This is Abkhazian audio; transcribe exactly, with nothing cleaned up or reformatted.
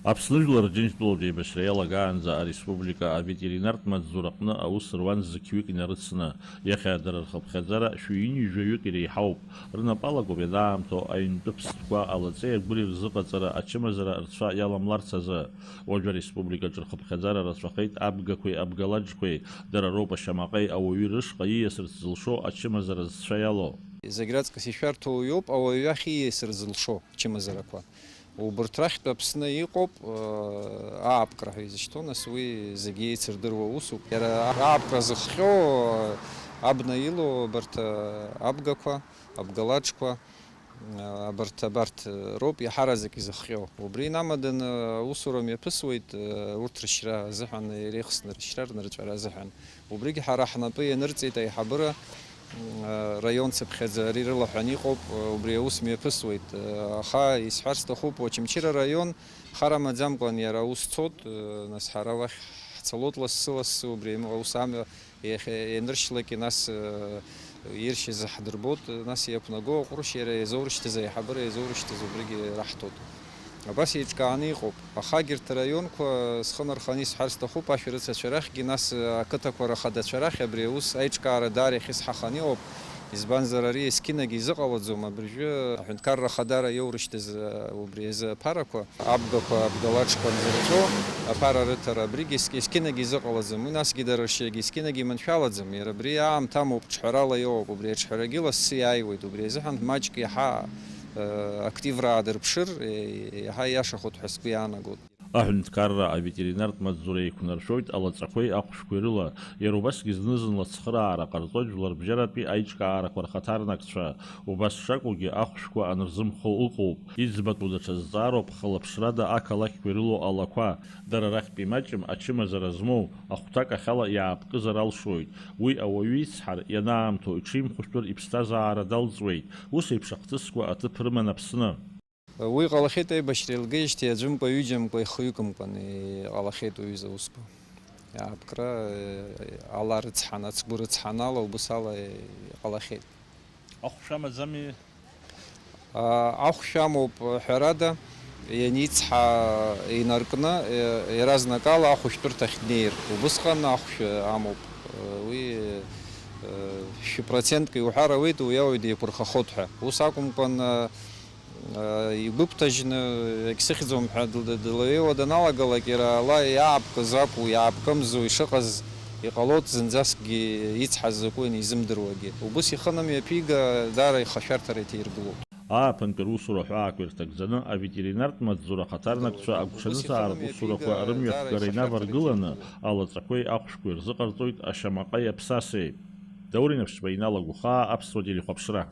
Аԥсны жәлар Џьынџьтәылатә еибашьра иалагаанӡа ареспублика аветеринартә маҵзураҟны аус руан зқьҩык инарыцны, иахьа дара рхыԥхьаӡара шәи ҩынҩажәаҩык иреиҳауп. Рнапы алакуп ианаамҭоу аҩнтәы ԥстәқәа алаҵеи агәыри рзыҟаҵара ачымазара рцәа иаламларц азы. Уажәы ареспубликаҿы рхыԥхьаӡара рацәахеит абгақәеи абгалаџқәеи, дара роуп ашьамаҟеи ауаҩи рышҟа ииасырц зылшо ачымазара зцәа иалоу. Зегь раҵкыс ишәарҭоу иоуп ауаҩы иахь ииасыр зылшо ачымазарақәа. Убырҭ рахьтә Аԥсны иҟоуп, э, аапкра ҳәа изышьҭоу, нас уи зегьы еицырдыруа усуп. Иара аапкра зыхҟьо, э, абна илоу абарҭ, э, абгақәа, абгалаџқәа, э, абарҭ, абарҭ, э, роуп иаҳараӡак изыхҟьо. Убри инамаданы аусура мҩаԥысуеит, э, урҭ рышьра азыҳәан, иреихсны рышьра, рнырҵәара азыҳәан. Убригь ҳара ҳнапы ианырҵеит аиҳабыра, м, раион цыԥхьаӡа ари рылаҳәан иҟоуп, убри аус мҩаԥысуеит. Аха исҳәар сҭахуп, Очамчыра раион хара маӡамкәан иара аус цот, нас ҳара уахь ҳцалот лассы-лассы, убри аус амҩа иахьа ианыршьлакгьы, нас иршьыз ҳдырбот, нас иақәнаго аҟәрышь иара иазоурышьҭыз, аиҳабыра иазоурышьҭыз убригьы раҳҭот. Абас еиҿкааны иҟоуп. Ахагьырҭ араионқәа схы нарханы исҳәар сҭахуп, ашәарыцацәа рахьгьы, нас, ақыҭақәа рахадацәа рахь абри аус аиҿкаара даара ихьысҳаханы иҟоуп, избанзар, ари есқьынагьы изыҟалаӡом, абыржәы аҳәынҭқарра ахадара иоурышьҭыз, убри азы аԥарақәа, абгақәа, абгалаџқәа нзырҵәо аԥара рыҭара, абригь ес-, есқьынагьы изыҟалаӡом, уи насгьы дара ршьагьы есқьынагьы иманшәалаӡам, иара абри аамҭа амоуп, ҿҳәарала иоуп, убри аҿҳәарагьы лассы иааиуеит, убри азыҳәан маҷк иаҳа активра аадырԥшыр, иаҳа ииашахоит ҳәа сгәы иаанагоит. Аҳәынҭқарра аветеринартә маҵзура еиқәнаршәоит алаҵақәеи ахәшәқәеи рыла, иара убасгьы зны-зынла ацхыраара ҟарҵоит жәларбжьаратәи аиҿкаарақәа рхаҭарнакцәа. Убас шакәугьы, ахәшәқәа анырзымхо ыҟоуп. Иӡбатәу даҽа зҵаароуп, хылаԥшрада ақалақьқәа ирылоу алақәа. Дара рахьтә имаҷым ачымазара змоу, ахәҭак ахьала иаапкызар алшоит. Уи ауаҩы ицҳар, ианаамҭоу иҽимхәышәтәыр иԥсҭазаара далҵуеит. Ус еиԥш ахҭысқәа аҭыԥ рыман Аԥсны. Уи ҟалахьеит аибашьра еилгеижьҭеи аӡәымкәа-ҩыџьамкәа ихҩыкымкәан иҟалахьеит уҩыза аусқәа. Аапкра, ала рыцҳан, ацгәы рыцҳан ала, убыс ала иҟалахьеит. Ахәшә амаӡами? А, ахәшә амоуп, ҳәарада, ианицҳа инаркны, е, иаразнакала ахәышәтәырҭахь днеир. Убысҟан ахәшә амоуп. Уи, е, шәи процентк иуҳәар ауеит, уи ауаҩ деиқәырхахот ҳәа. Ус акәымкәан, а, игәыԥҭажьны, егьсыхьӡом ҳәа дл-, длеиуа даналагалак, иара ала иаапкыз акәу, иаапкымзу ишыҟаз иҟалоит, зынӡаскгьы ицҳаз закәу ианизымдыруагьы. Убыс ихы анымҩаԥига, даара ихашәарҭара иҭаиргылоуп. Ааԥынтәи русура ҳәаақәа ирҭагӡаны аветеринартә маҵзура ахаҭарнакцәа агәҽанызаара русурақәа рымҩаԥгара инаваргыланы, алаҵақәеи ахәшәқәеи рзыҟарҵоит ашьамаҟеи аԥсасеи. Даур Инаԥшьба, Инал Агәхаа, Аԥсуа телехәаԥшра.